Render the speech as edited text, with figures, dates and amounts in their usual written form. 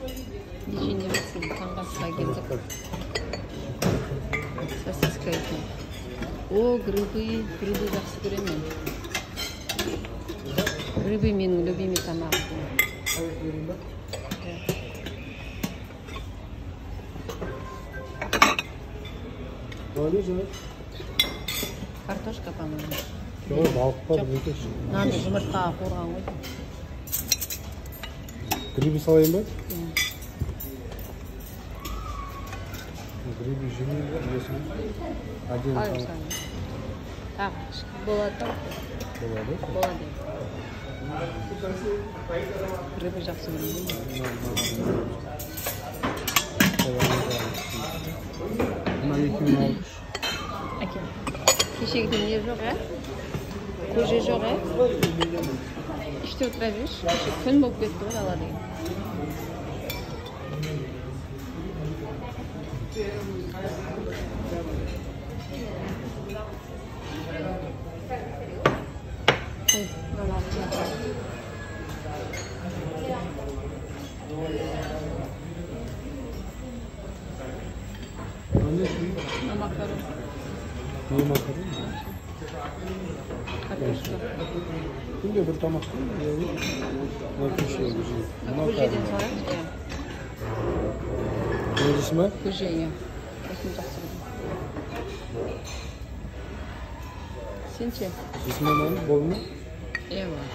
Не жейін деп жатсың? Таңғы асқа келдік. Сосиска екен. О, грибы, грибы жақсы көремін мен. Грибы менің любимый тамағым. Берейін ба? Мынау не жаңа? Картошка, по-моему. Жоқ, балық па, Жоқ. бірдеңе. Нанды жұмыртқаға қуырған ғой. Грибы салайын ба? Иә. Грибы жемеймін ба, білесің бе? Отдельно Қалай салып салайын? Тағы болады ба? болады. Болады. Грибы жақсы көремін. Мына екеуін алып. Әкел. Кешегідей не жоқ, ә? Көже жоқ, ә? Іште отыра берші. Кеше күн болып кетті ғой дала деген. Ой, мынаны алып тастайын. Мынау не? Мына макарон. Не макарон? Картошка. Күнде бір тамақ қой, иә. Мына кешегі жейді. Мынау Көжеден кәдімгі. салайықшы, иә. Не дейсің ба? Көже, иә. Осыны жақсы көремін. Сен ше? Жейсің ба мынаны? Болды ма? Иә, болады.